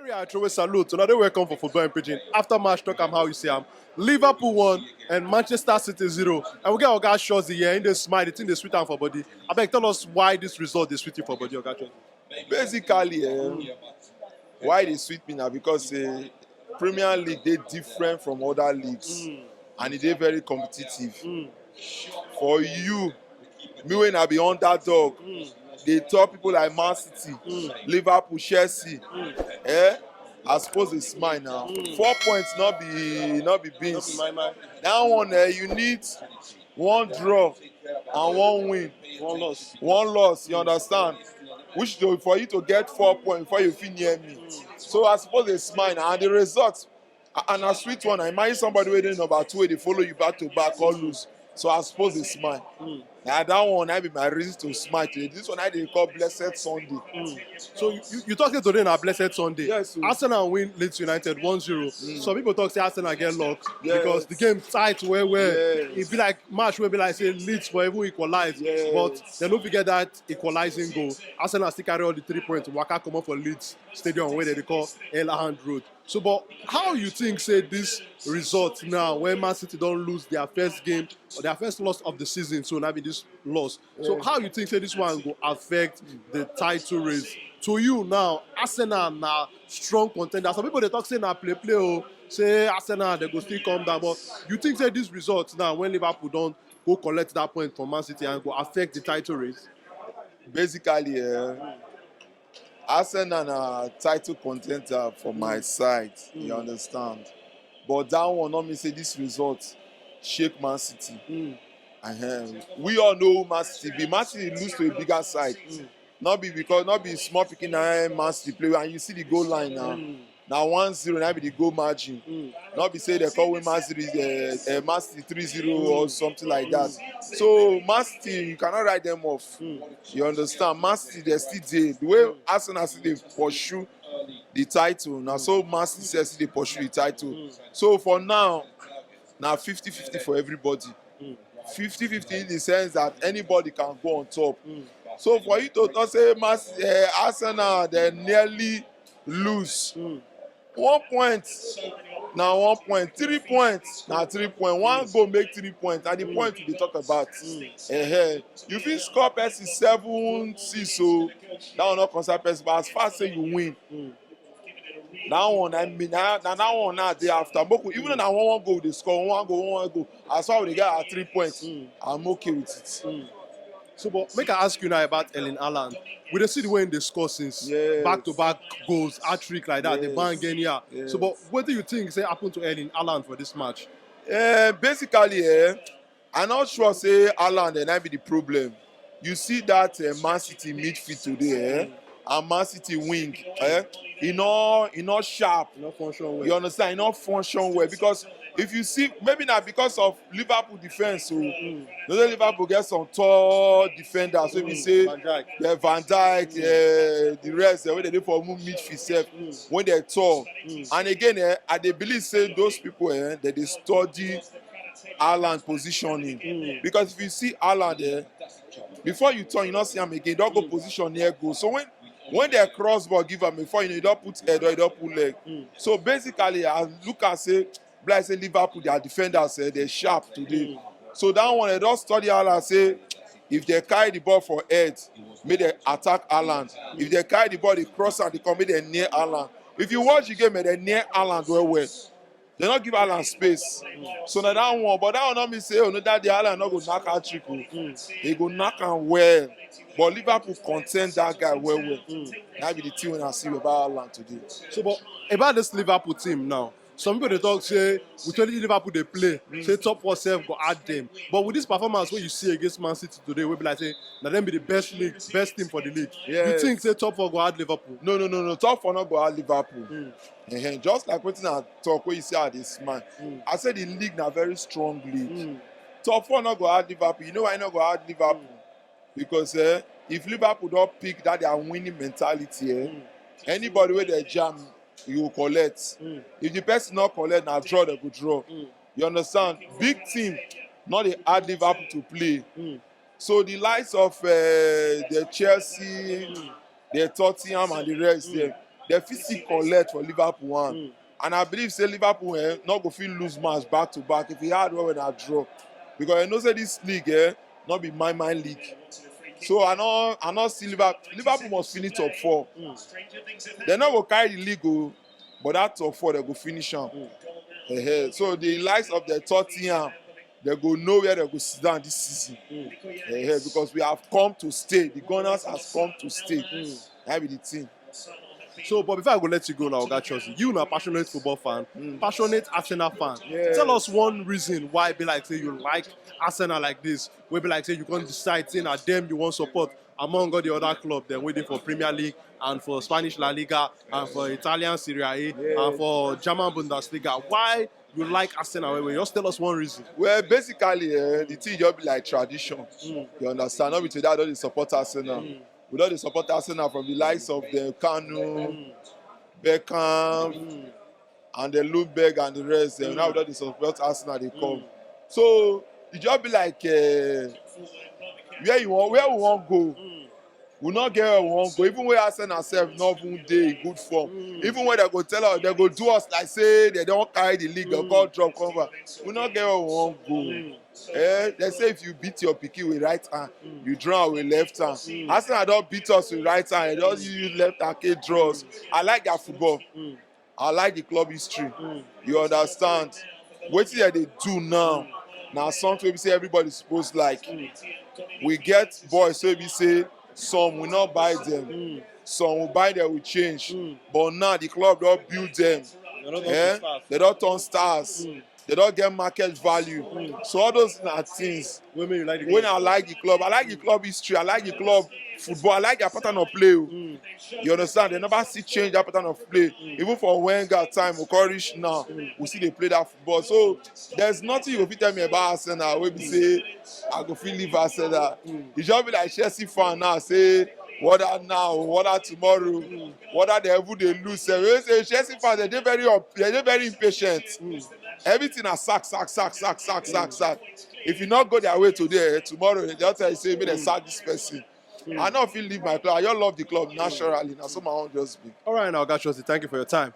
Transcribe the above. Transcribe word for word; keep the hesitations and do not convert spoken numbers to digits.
Yeah, I throw a salute. So now they welcome for Football in Pidgin. After match, talk am how you see am. Liverpool one and Manchester City zero. And we get our guy Shozi here in the smile, the thing they sweet am for body. I beg, tell us why this result is sweet you for body, Oga Shozi. Basically, um, why they sweet me now? Because uh, Premier League they different from other leagues, and it they very competitive. For you, me when I be underdog, they tell people like Man City, Liverpool, Chelsea. Eh? I suppose it's mine now. Four points not be not be beans. That one eh, you need one draw and one win. One loss. One loss, you understand? Which though for you to get four points before you fit near me. So I suppose it's mine and the result. A- And a sweet one. I imagine somebody waiting number two where they follow you back to back or lose. So I suppose it's mine. Now that one I be my reason to smile today. This one I they call blessed Sunday. So you, you talking today on a blessed Sunday. Yes, sir. Arsenal win Leeds United one zero. Some people talk say Arsenal get luck Yes. because the game tight well well. Yes. It be like match will be like say Leeds for even equalize, Yes. but they don't forget that equalizing goal. Arsenal still carry all the three points. Waka come up for Leeds Stadium where they call Elland Road. So, but how you think say this result now when Man City don't lose their first game or their first loss of the season? So now be this loss. So how you think say this one go affect the title race? To you now, Arsenal na strong contender. Some people they talk say na play play oh, say Arsenal they go still come down. But you think say this result now when Liverpool don't go collect that point from Man City and go affect the title race? Basically, uh, Arsenal are title contender for my side. You understand? But that one not mean say this result shake Man City. Uh-huh. We all know who Man City be. Man City lose to a bigger side. Not be because not be small picking na Man City play and you see the goal line now. Now one zero now be the goal margin. Not be say they call win Man City uh, uh, Man City three zero or something like that. So Man City you cannot write them off. You understand? Man City they still dey the way Arsenal still dey pursue the title. Now so Man City sef still dey pursue the title. So for now, now fifty fifty for everybody. Fifty fifty in the sense that anybody can go on top. So for you to talk say Man City, uh, Arsenal they nearly lose. One point na one point, three points na three point. One goal make three points, na the point we dey talk about. Eh, you fit score person seven six o, that one no concern person, but as far say you win, that one I mean na na that one na dey after. Make we even na one one goal we dey score, one goal, one one goal. As far we dey get our three points, I'm okay with it. So, but make I ask you now about Erling Haaland. We dey see the way they score since Yes. back to back goals, hat trick like that, the Yes. bang anyhow. Yes. So, but what do you think say happened to Erling Haaland for this match? Uh, basically, eh, I'm not sure say Haaland and I be the problem. You see that uh, Man City midfield today, eh? And Man City wing, eh? E no, e no sharp. No function well. You understand? E no function well because if you see, maybe not because of Liverpool defense. So you know Liverpool get some tall defenders. So we say Van Dijk. the Van Dijk, uh, the rest, uh, when they dey for move midfield sef, when they tall. And again, eh, I dey believe say those people, eh, they dey study Haaland positioning because if you see Haaland, eh, before you turn, you not see him again. Don't go position near goal. So when when they cross ball, give him before you know, you don't put head or you don't put leg. So basically, I look and say, like say Liverpool, their defenders, eh, they sharp today. So that one, I don't study Haaland say if they carry the ball for head, make they attack Haaland. If they carry the ball, they cross and they come, make they near Haaland. If you watch the game, eh, they near Haaland well well. They not give Haaland space. So now that one, but that one not mean say oh no that the Haaland not go knock out trick. Oh. He go knock am well. But Liverpool contend that guy well well. That be the thing when I see about Haaland today. So, but about this Liverpool team now, some people they talk say with only Liverpool they play, say top four self go add them. But with this performance, what you see against Man City today, we be like say now them be the best league, best team for the league. You Yes. Think say top four go add Liverpool? No, no, no, no. Top four not go out Liverpool. Eh, just like wetin I talk, when you see how this man, I say the league na very strong league. Top four not go out Liverpool. You know why not go out Liverpool? Because eh, if Liverpool don't pick that their winning mentality, eh, anybody with their jam, you will collect. If the person not collect, now draw they go draw. You understand? Big team, not they add Liverpool to play. So the likes of uh, the Chelsea, the Tottenham, and the rest there, dem fit still collect for Liverpool hand. Mm. And I believe say Liverpool eh, no go fit lose match back to back if e hard well well na draw. Because you know say this league eh, no be my my league. So I no I no see Liverpool. Liverpool must finish top four. Mm. Dem no go carry the league o, but that top four dem go finish am. Mm. Eh, so the likes of the Tottenham, dem go know where dem go sit down this season. Mm. Eh, because we have come to stay. The Gunners has come to stay. Mm. That be the thing. So, but before I go let you go now, Oga Chelsea, you na passionate football fan, Mm. passionate Arsenal fan. Yes. Tell us one reason why be like say you like Arsenal like this. Wey be like say you come decide say na dem you wan support among all the other club dem wey dey for Premier League and for Spanish La Liga and for Italian Serie A Yes. and for German Bundesliga. Why you like Arsenal? Well, well, just tell us one reason. Well, basically, eh, the thing just be like tradition. Mm. You understand? No be today I don dey support Arsenal. Mm. We don dey support Arsenal from the likes of the Kanu, Mm. Beckham, Mm. and the Ljungberg and the rest. Eh, Mm. Now we don dey support Arsenal dey come. Mm. So e just be like eh, where you wan where we wan go. Mm. We no get where we wan go. Even where Arsenal sef no even dey in good form. Mm. Even when dem go tell us, dem go do us like say dem don carry the league, dem Mm. come drop come back. We no get where we wan go. Mm. Eh, dem say if you beat your pikin with right hand, Mm. you draw am with left hand. Mm. Arsenal don beat us with right hand, dem don use left hand take draw us. I like their football. Mm. I like the club history. Mm. You understand? Wetin dem dey do now na something wey be say everybody suppose like. Mm. We get boys wey be say some we no buy them, Mm. some we buy them with change. Mm. But now the club don build them. You're not Eh? stars. Dem don turn stars. Mm. Dem don get market value. Mm. So all those na things Women, you like the when club. I like the club, I like the club history, I like the club football, I like their pattern of play. Oh. Mm. You understand? Dem never see change that pattern of play. Mm. Even for Wenger time, we come reach now, Mm. we still dey play that football. So there's nothing you go fit tell me about Arsenal wey be say I go fit leave Arsenal. Mm. E just be like Chelsea fan now say whether now, whether tomorrow, Mm. whether dem even dey lose. Sef. Wey say Chelsea fans dem dey very up, dem dey very impatient. Mm. Everything na sack, sack, sack, sack, sack, sack, sack. If you no go their way today, eh, tomorrow dem just tell you say make dem sack this person. Mm. I no fit leave my club. I just love the club naturally. Na so my own just be. All right, now, Oga Chelsea, thank you for your time.